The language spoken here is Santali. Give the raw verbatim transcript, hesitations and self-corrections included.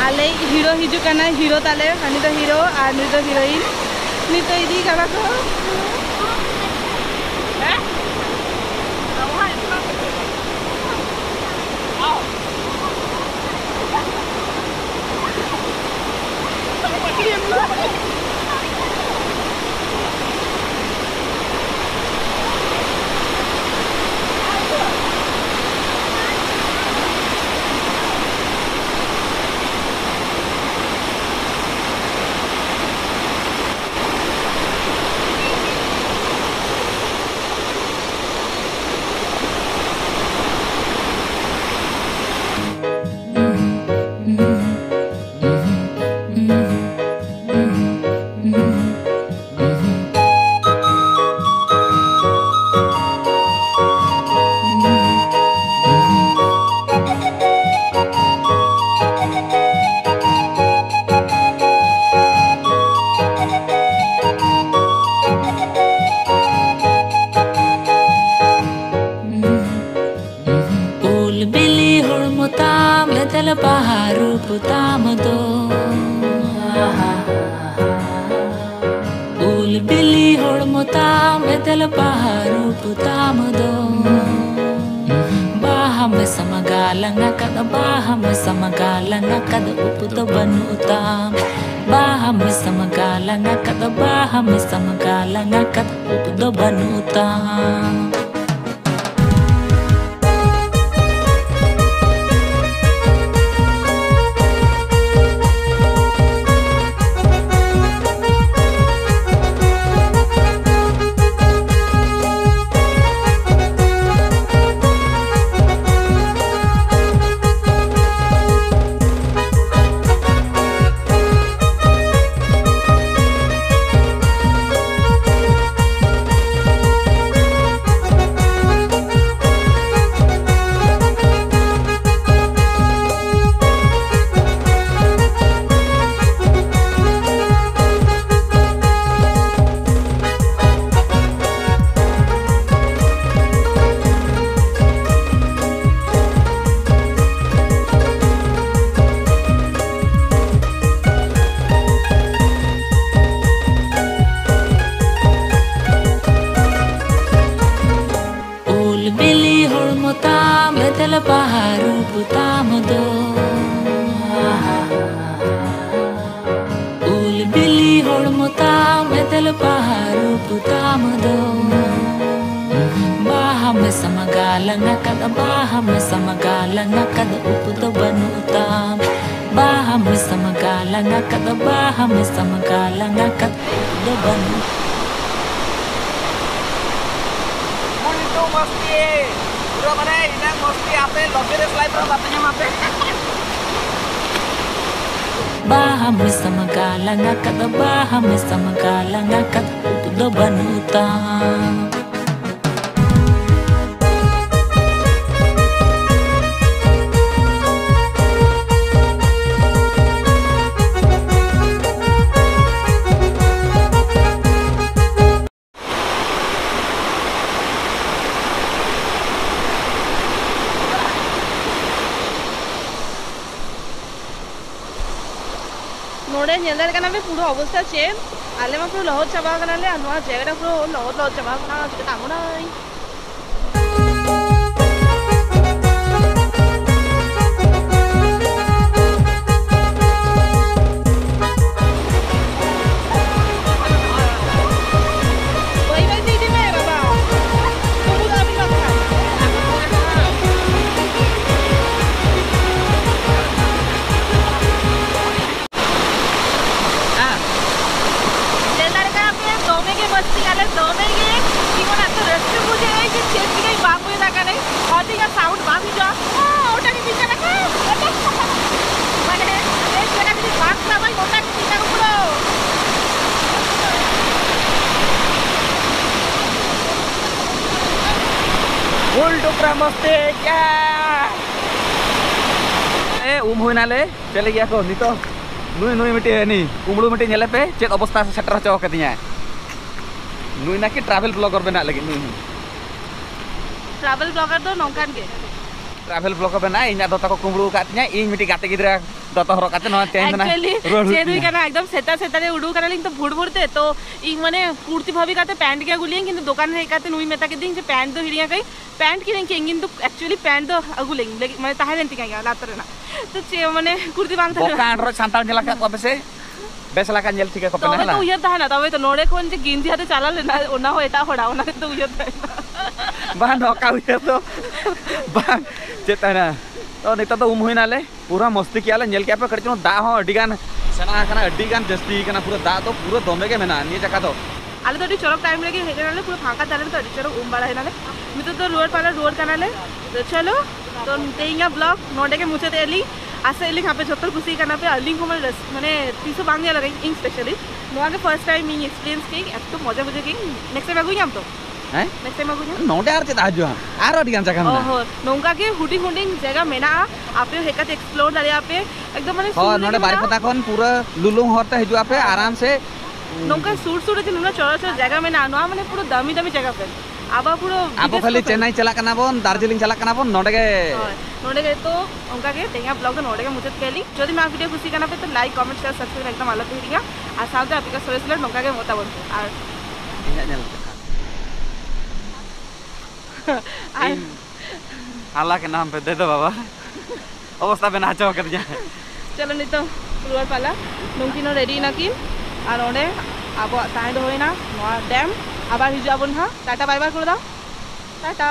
ᱟᱞᱮᱭᱤᱡ ᱦᱤᱨᱳ ᱦᱤᱡᱩᱜ ᱠᱟᱱᱟᱭ, ᱦᱤᱨᱳ ᱛᱟᱞᱮ᱾ ᱦᱟᱹᱱᱤ ᱫᱚ ᱦᱤᱨᱳ ᱟᱨ ᱱᱩᱭ ᱫᱚ ᱦᱤᱨᱳᱭᱤᱱ᱾ ᱱᱤᱛᱚᱜ ᱤᱫᱤᱭᱮ ᱠᱟᱱᱟ ᱠᱚ᱾ ᱩᱞ ᱵᱤᱞᱤ ᱦᱚᱲᱢᱚ ᱛᱟᱢ, ᱮᱫᱮᱞ ᱵᱟᱦᱟ ᱨᱩᱯ ᱛᱟᱢ ᱫᱚ᱾ ᱩᱞ ᱵᱤᱞᱤ ᱦᱚᱲᱢᱚ ᱛᱟᱢ, ᱮᱫᱮᱞ ᱵᱟᱦᱟ ᱨᱩᱯ ᱛᱟᱢ ᱫᱚ᱾ ᱵᱟᱦᱟ ᱢᱮᱥᱟᱢ ᱜᱟᱞᱟᱝ ᱟᱠᱟᱫ, ᱵᱟᱦᱟ ᱢᱮᱥᱟᱢ ᱜᱟᱞᱟᱝ ᱟᱠᱟᱫ, ᱩᱯ ᱫᱚ ᱵᱟᱹᱱᱩᱜ ᱛᱟᱢ᱾ ᱵᱟᱦᱟ ᱢᱮᱥᱟᱢ ᱜᱟᱞᱟᱝ ᱟᱠᱟᱫ, ᱵᱟᱦᱟ ᱢᱮᱥᱟᱢ ᱜᱟᱞᱟᱝ ᱟᱠᱟᱫ, ᱩᱯ ᱫᱚ ᱵᱟᱹᱱᱩᱜ ᱛᱟᱢ᱾ ᱵᱤᱞᱤ ᱦᱚᱲᱢᱚ ᱛᱟᱢ ᱮᱫᱮᱞ ᱵᱟᱦᱟ ᱨᱩᱯ ᱛᱟᱢ ᱫᱚ᱾ ᱩᱞ ᱵᱤᱞᱤ ᱦᱚᱲᱢᱚ ᱛᱟᱢ ᱮᱫᱮᱞ ᱵᱟᱦᱟ ᱨᱩᱯ ᱛᱟᱢ ᱫᱚ᱾ ᱵᱟᱦᱟ ᱢᱮᱥᱟᱢ ᱜᱟᱞᱟᱝ ᱟᱠᱟᱫ, ᱵᱟᱦᱟ ᱢᱮᱥᱟᱢ ᱜᱟᱞᱟᱝ ᱟᱠᱟᱫ, ᱩᱯ ᱫᱚ ᱵᱟᱹᱱᱩᱜ ᱛᱟᱢ᱾ ᱵᱟᱦᱟ ᱢᱮᱥᱟᱢ ᱜᱟᱞᱟᱝ ᱟᱠᱟᱫ, ᱵᱟᱦᱟ ᱢᱮᱥᱟᱢ ᱜᱟᱞᱟᱝ ᱟᱠᱟᱫ, ᱩᱯ ᱫᱚ ᱵᱟᱹᱱᱩᱜ᱾ ᱩᱞᱴᱩ ᱢᱚᱥᱛᱤ, ᱯᱩᱨᱟᱹ ᱢᱟᱱᱮ ᱤᱱᱟᱹ ᱢᱚᱥᱛᱤ ᱟᱯᱮ luxurious life ᱨᱮ ᱵᱟᱯᱮ ᱧᱟᱢᱟ ᱯᱮ᱾ ᱵᱟᱦᱟ ᱢᱮᱥᱟᱢ ᱜᱟᱞᱟᱝ ᱟᱠᱟᱫ, ᱵᱟᱦᱟ ᱢᱮᱥᱟᱢ ᱜᱟᱞᱟᱝ ᱟᱠᱟᱫ, ᱩᱯ ᱫᱚ ᱵᱟᱹᱱᱩᱜ ᱛᱟᱢ᱾ ᱱᱚᱰᱮ ᱧᱮᱞ ᱫᱟᱲᱮᱭᱟᱜ ᱠᱟᱱᱟ ᱯᱮ ᱯᱩᱨᱟᱹ ᱚᱵᱚᱥᱛᱟ ᱪᱮᱫ? ᱟᱞᱮ ᱢᱟ ᱯᱩᱨᱟᱹ ᱞᱚᱦᱚᱫ ᱪᱟᱵᱟ ᱠᱟᱱᱟᱞᱮ, ᱟᱨ ᱱᱚᱣᱟ ᱡᱟᱭᱜᱟ ᱴᱟ ᱯᱩᱨᱟᱹ ᱞᱚᱦᱚᱫ ᱞᱚᱦᱚᱫ ᱪᱟᱵᱟ ᱠᱟᱱᱟ, ᱪᱤᱠᱟᱹᱛᱮ ᱟᱬᱜᱚᱱᱟᱭ? ᱵᱟᱹᱭ ᱵᱟᱹᱭ ᱛᱮ ᱤᱫᱤ ᱢᱮ ᱵᱟᱵᱟ᱾ ᱛᱚᱵᱩ ᱫᱚ ᱟᱹᱰᱤ ᱵᱟᱛᱨᱟ᱾ ᱧᱮᱞ ᱫᱟᱲᱮ ᱠᱟᱱᱟ ᱯᱮ, ᱫᱚᱢᱮ ᱜᱮ ᱢᱟᱹᱥᱛᱤ ᱟᱞᱮ, ᱫᱚᱢᱮ ᱜᱮ᱾ ᱤᱧ ᱚᱱᱟ ᱛᱮ ᱨᱟᱹᱥᱠᱟᱹ ᱵᱩᱡᱷᱟᱹᱜ ᱠᱟᱱᱟ ᱡᱮ ᱪᱮᱫ ᱪᱤᱠᱟᱹᱧ ᱵᱟᱝ ᱵᱩᱡᱽ ᱫᱟᱲᱮᱭᱟᱜ ᱠᱟᱱᱟ᱾ ᱦᱚᱲ ᱴᱷᱮᱱ ᱜᱮ sound ᱵᱟᱝ ᱦᱤᱡᱩᱜᱼᱟ᱾ ᱚ, ᱚᱴᱟᱝ ᱤᱫᱤᱜ ᱠᱟᱱᱟ ᱠᱚ᱾ ᱢᱟᱱᱮ, ᱵᱮᱥ ᱞᱮᱠᱟ ᱡᱩᱫᱤ ᱵᱟᱝ ᱥᱟᱵᱟᱧ, ᱚᱴᱟᱝ ᱤᱫᱤᱜ ᱠᱟᱱᱟ ᱠᱚ ᱯᱩᱨᱟᱹ᱾ Full ᱴᱩᱠᱨᱟ ᱢᱟᱥᱛᱮ ᱠᱭᱟ? ᱮ, ᱩᱢ ᱦᱩᱭᱱᱟᱞᱮ, ᱪᱟᱞᱮ ᱜᱮᱭᱟ ᱠᱚ ᱱᱤᱛᱚᱜ᱾ ᱱᱩᱭ, ᱱᱩᱭ ᱢᱤᱫᱴᱤᱡ, ᱱᱩᱭ ᱠᱩᱢᱵᱽᱲᱩ ᱢᱤᱫᱴᱤᱡ ᱧᱮᱞᱮ ᱯᱮ, ᱪᱮᱫ ᱚᱵᱚᱥᱛᱟ ᱥᱮᱴᱮᱨ ᱦᱚᱪᱚ ᱠᱟᱫᱤᱧᱟᱭ᱾ ᱱᱩᱭ ᱱᱟᱠᱤ travel blogger ᱵᱮᱱᱟᱜ ᱞᱟᱹᱜᱤᱫ, ᱱᱩᱭ ᱦᱚᱸ᱾ Travel blogger ᱫᱚ ᱱᱚᱝᱠᱟᱱ ᱜᱮ᱾ ᱴᱨᱟᱵᱷᱮᱞ ᱵᱞᱚᱜ ᱠᱚ ᱵᱮᱱᱟᱣᱟ, ᱤᱧᱟᱜ ᱫᱚᱛᱚ ᱠᱚ ᱠᱩᱢᱵᱽᱲᱩ ᱟᱠᱟᱫ ᱛᱤᱧᱟ, ᱤᱧ ᱢᱤᱫᱴᱤᱡ ᱜᱟᱛᱮ ᱜᱤᱫᱽᱨᱟᱹ ᱫᱚᱛᱚ ᱦᱚᱨᱚᱜ ᱠᱟᱛᱮ ᱱᱚᱣᱟ ᱛᱮᱦᱮᱧ ᱫᱚ ᱱᱟᱦᱟᱜ ᱮᱠᱪᱩᱭᱮᱞᱤ ᱨᱩᱣᱟᱹᱲ ᱦᱩᱭᱩᱜ ᱪᱮᱫ ᱦᱩᱭ ᱛᱤᱧᱟ᱾ ᱠᱟᱱᱟ, ᱮᱠᱫᱚᱢ ᱥᱮᱛᱟᱜ ᱥᱮᱛᱟᱜ ᱨᱮ ᱩᱰᱩᱠ ᱠᱟᱱᱟᱞᱤᱧ ᱛᱚ ᱵᱷᱳᱨ ᱵᱷᱳᱨ ᱛᱮ, ᱛᱚ ᱤᱧ ᱢᱟᱱᱮ ᱠᱩᱨᱛᱤ ᱵᱷᱟᱵᱤ ᱠᱟᱛᱮ ᱯᱮᱱᱴ ᱜᱮ ᱟᱹᱜᱩ ᱞᱤᱧ, ᱠᱤᱱᱛᱩ ᱫᱚᱠᱟᱱ ᱨᱮ ᱦᱮᱡ ᱠᱟᱛᱮ ᱱᱩᱭ ᱢᱮᱛᱟ ᱠᱤᱫᱤᱧ ᱡᱮ ᱯᱮᱱᱴ ᱫᱚ ᱦᱤᱲᱤᱧ ᱟᱠᱟᱫᱟᱹᱧ, ᱯᱮᱱᱴ ᱠᱤᱨᱤᱧ ᱠᱮᱫ ᱤᱧ, ᱠᱤᱱᱛᱩ ᱮᱠᱪᱩᱭᱮᱞᱤ ᱯᱮᱱᱴ ᱫᱚ ᱟᱹᱜᱩ ᱞᱤᱧ ᱞᱟᱹᱜᱤᱫ ᱢᱟᱱᱮ ᱛᱟᱦᱮᱸ ᱞᱮᱱ ᱛᱤᱧᱟ ᱜᱮᱭᱟ ᱞᱟᱛᱟᱨ ᱨᱮᱱᱟᱜ᱾ ᱛᱚ ᱪᱮᱫ ᱢᱟᱱᱮ ᱠᱩᱨᱛᱤ ᱵᱟᱝ ᱛᱟᱦᱮᱸ ᱵᱚᱠᱟ ᱞᱮᱱᱟ᱾ ᱟᱸᱰᱨᱚᱡ ᱥᱟᱱᱛᱟᱲ ᱧᱮᱞ ᱟᱠᱟᱫ ᱠᱚᱣᱟ ᱯᱮ ᱥᱮ? ᱵᱮᱥ ᱞᱮᱠᱟ ᱧᱮᱞ ᱴᱷᱤᱠ ᱟᱠᱚ ᱯᱮ, ᱛᱚᱵᱮ ᱦᱮᱸ ᱛᱚ ᱞᱟ? ᱩᱭᱦᱟᱹᱨ ᱛᱟᱦᱮᱱᱟ, ᱛᱚᱵᱮ ᱛᱚ ᱱᱚᱰᱮ ᱠᱷᱚᱱ ᱡᱮ ᱜᱮᱧᱡᱤ ᱟᱛᱮ ᱪᱟᱞᱟᱣ ᱞᱮᱱᱟ, ᱚᱱᱟ ᱦᱚᱸ ᱮᱴᱟᱜ ᱦᱚᱲᱟᱜ, ᱚᱱᱟ ᱜᱮᱛᱚ ᱩᱭᱦᱟᱹᱨ ᱛᱟᱦᱮᱱᱟ᱾ ᱵᱟᱝ, ᱱᱚᱝᱠᱟ ᱩᱭᱦᱟᱹᱨ ᱫᱚ ᱵᱟᱝ᱾ ᱪᱮᱫ ᱛᱟᱦᱮᱱᱟ? ᱛᱚ ᱱᱤᱛᱚᱜ ᱫᱚ ᱩᱢ ᱦᱩᱭᱱᱟᱞᱮ, ᱯᱩᱨᱟᱹ ᱢᱚᱥᱛᱤ ᱠᱮᱜᱼᱟ ᱞᱮ, ᱧᱮᱞ ᱠᱮᱜᱼᱟ ᱯᱮ ᱠᱟᱹᱴᱤᱡ ᱪᱩᱞᱩᱝ ᱫᱟᱜ ᱦᱚᱸ ᱟᱹᱰᱤ ᱜᱟᱱ ᱥᱮᱬᱟ ᱟᱠᱟᱱᱟ, ᱟᱹᱰᱤ ᱜᱟᱱ ᱡᱟᱹᱥᱛᱤ ᱟᱠᱟᱱᱟ, ᱯᱩᱨᱟᱹ ᱫᱟᱜ ᱫᱚ ᱯᱩᱨᱟᱹ ᱫᱚᱢᱮ ᱜᱮ ᱢᱮᱱᱟᱜᱼᱟ ᱱᱤᱭᱟᱹ ᱡᱟᱭᱜᱟ ᱫᱚ᱾ ᱟᱞᱮ ᱫᱚ ᱟᱹᱰᱤ ᱪᱚᱨᱚᱠ ᱴᱟᱭᱤᱢ ᱨᱮᱜᱮ ᱦᱮᱡ ᱮᱱᱟᱞᱮ, ᱯᱩᱨᱟᱹ ᱯᱷᱟᱸᱠᱟ ᱛᱟᱞᱮ ᱨᱮᱫᱚ ᱟᱹᱰᱤ ᱪᱚᱨᱚᱠ ᱩᱢ ᱵᱟᱲᱟ ᱦᱩᱭᱱᱟᱞᱮ᱾ ᱱᱤᱛᱚᱜ ᱫᱚ ᱨᱩᱣᱟᱹᱲ ᱯᱟᱞᱟ ᱨᱩᱣᱟᱹᱲ ᱠᱟᱱᱟᱞᱮ᱾ ᱛᱚ ᱪᱚᱞᱚ, ᱛᱚ ᱛᱮᱦᱮᱧᱟᱜ ᱵᱞᱚᱜ ᱱᱚᱰᱮ ᱜᱮ ᱢᱩᱪᱟᱹᱫ ᱮᱫ ᱞᱤᱧ᱾ ᱟᱥᱟᱭᱮᱫ ᱞᱤᱧ ᱟᱯᱮ ᱡᱷᱚᱛᱚ ᱠᱩᱥᱤ ᱠᱟᱱᱟ ᱯᱮ, ᱟᱹᱞᱤᱧ ᱦᱚᱸ ᱢᱟᱱᱮ ᱨᱟᱹᱥ-, ᱢᱟᱱᱮ ᱛᱤᱥ ᱦᱚᱸ ᱵᱟᱝ ᱧᱮᱞ ᱟᱠᱟᱫᱟᱹᱧ ᱤᱧ ᱥᱯᱮᱥᱟᱞᱤ᱾ ᱱᱚᱣᱟ ᱜᱮ ᱯᱷᱟᱨᱥᱴ ᱴᱟᱭᱤᱢ ᱤᱧ ᱮᱠᱥᱯᱤᱨᱤᱭᱮᱱᱥ ᱠᱮᱫᱟᱹᱧ, ᱮᱛᱚ ᱢᱚᱡᱟ ᱵᱩᱡᱷᱟᱹᱣ ᱠᱮᱫᱟᱹᱧ᱾ ᱱᱮᱠᱥᱴ ᱴᱟᱭᱤᱢ ᱟᱹᱜᱩᱧᱟᱢ ᱛᱚ? ᱦᱮᱸ? ᱱᱮᱠᱥᱴ ᱴᱟᱭᱤᱢ ᱟᱹᱜᱩᱧᱟᱢ? ᱱᱚᱰᱮ ᱟᱨ ᱪᱮᱫᱟᱜ ᱦᱤᱡᱩᱜᱼᱟ, ᱟᱨᱚ ᱟᱹᱰᱤ ᱜᱟᱱ ᱡᱟᱭᱜᱟ ᱚ ᱢᱮᱱᱟᱜᱼᱟ᱾ ᱦᱳᱭ, ᱱᱚᱝᱠᱟ ᱜᱮ ᱦᱩᱰᱤᱧ ᱦᱩᱰᱤᱧ ᱡᱟᱭᱜᱟ ᱢᱮᱱᱟᱜᱼᱟ, ᱟᱯᱮ ᱦᱚᱸ ᱦᱮᱡ ᱠᱟᱛᱮ ᱮᱠᱥᱯᱞᱳᱨ ᱫᱟᱲᱮᱭᱟᱜᱼᱟ ᱯᱮ᱾ ᱮᱠᱫᱚᱢ ᱢᱟᱱᱮ ᱥᱩᱨ ᱦᱳᱭ, ᱨᱮᱜᱮ ᱱᱚᱰᱮ ᱢᱮᱱᱟᱜᱼᱟ᱾ ᱵᱟᱨᱤᱯᱟᱫᱟ ᱠᱷᱚᱱ ᱯᱩᱨᱟᱹ ᱞᱩᱞᱩᱝ ᱦᱚᱨ ᱛᱮ ᱦᱤᱡᱩᱜ ᱟᱯᱮ ᱟᱨᱟᱢ ᱥᱮ᱾ ᱱᱚᱝᱠᱟ ᱥᱩᱨ ᱥᱩᱨ ᱨᱮ ᱡᱮ ᱱᱩᱱᱟᱹᱜ ᱪᱚᱨᱚᱲ ᱪᱚᱨᱚᱲ ᱡᱟᱭᱜᱟ ᱢᱮᱱᱟᱜᱼᱟ, ᱱᱚᱣᱟ ᱢᱟᱱᱮ ᱯᱩᱨᱟᱹ ᱫᱟᱢᱤ ᱫᱟᱢᱤ ᱡᱟᱭᱜᱟ ᱯᱮ᱾ ᱟᱵᱚ ᱯᱩᱨᱟᱹ ᱟᱵᱚ ᱵᱤᱫᱮᱥ ᱠᱷᱟᱹᱞᱤ ᱠᱚ ᱯᱮ᱾ ᱪᱮᱱᱱᱟᱭ ᱪᱟᱞᱟᱜ ᱠᱟᱱᱟ ᱵᱚᱱ, ᱫᱟᱨᱡᱤᱞᱤᱝ ᱪᱟᱞᱟᱜ ᱠᱟᱱᱟ ᱵᱚᱱ, ᱱᱚᱰᱮ ᱜᱮ᱾ ᱦᱳᱭ, ᱱᱚᱰᱮ ᱜᱮ᱾ ᱛᱚ ᱚᱱᱠᱟ ᱜᱮ ᱛᱮᱦᱮᱧᱟᱜ ᱵᱞᱚᱜ ᱫᱚ ᱱᱚᱰᱮ ᱜᱮ ᱢᱩᱪᱟᱹᱫ ᱠᱮᱫ ᱞᱤᱧ᱾ ᱡᱩᱫᱤ ᱱᱚᱣᱟ ᱵᱷᱤᱰᱤᱭᱳ ᱠᱩᱥᱤ ᱠᱟᱱᱟ ᱯᱮ ᱛᱚ ᱞᱟᱭᱤᱠ, ᱠᱚᱢᱮᱱᱴ, ᱥᱮᱭᱟᱨ, ᱥᱟᱵᱥᱠᱨᱟᱭᱤᱵ ᱮᱠᱫᱚᱢ ᱟᱞᱚ ᱯᱮ ᱦᱤᱲᱤᱧᱟ᱾ ᱟᱨ ᱥᱟᱶᱛᱮ ᱟᱯᱮ ᱠᱚ ᱥᱚᱨᱮᱥ ᱞᱮ ᱱᱚᱝᱠᱟ ᱜᱮ ᱮᱢᱚᱜ ᱛᱟᱵᱚᱱ ᱯᱮ᱾ ᱟᱨ ᱤᱧᱟᱹᱜ ᱧᱮᱞ ᱯᱮ᱾ ᱟᱨ ᱤᱧ ᱦᱟᱞᱟ ᱠᱮᱫᱟᱢ ᱯᱮ ᱫᱮᱫᱚ ᱵᱟᱵᱟ, ᱚᱵᱚᱥᱛᱟ ᱵᱮᱱᱟᱣ ᱦᱚᱪᱚ ᱠᱟᱫᱤᱧᱟ᱾ ᱪᱚᱞᱚ ᱱᱤᱛᱚᱜ ᱨᱩᱣᱟᱹᱲ ᱯᱟᱞᱟ᱾ ᱱᱩᱝᱠᱤᱱ ᱦᱚᱸ ᱨᱮᱰᱤ ᱮᱱᱟᱠᱤᱱ᱾ ᱟᱨ ᱚᱸᱰᱮ ᱟᱵᱚᱣᱟᱜ ᱛᱟᱦᱮᱸ ᱫᱚ ᱦᱩᱭᱱᱟ ᱱᱚᱣᱟ ᱰᱮᱢ᱾ ᱟᱵᱟᱨ ᱦᱤᱡᱩᱜ ᱟᱵᱚᱱ ᱦᱟᱸᱜ᱾ ᱴᱟᱴᱟ ᱵᱟᱭ ᱵᱟᱭ ᱠᱚᱨᱮ ᱫᱚ᱾ ᱴᱟᱴᱟ᱾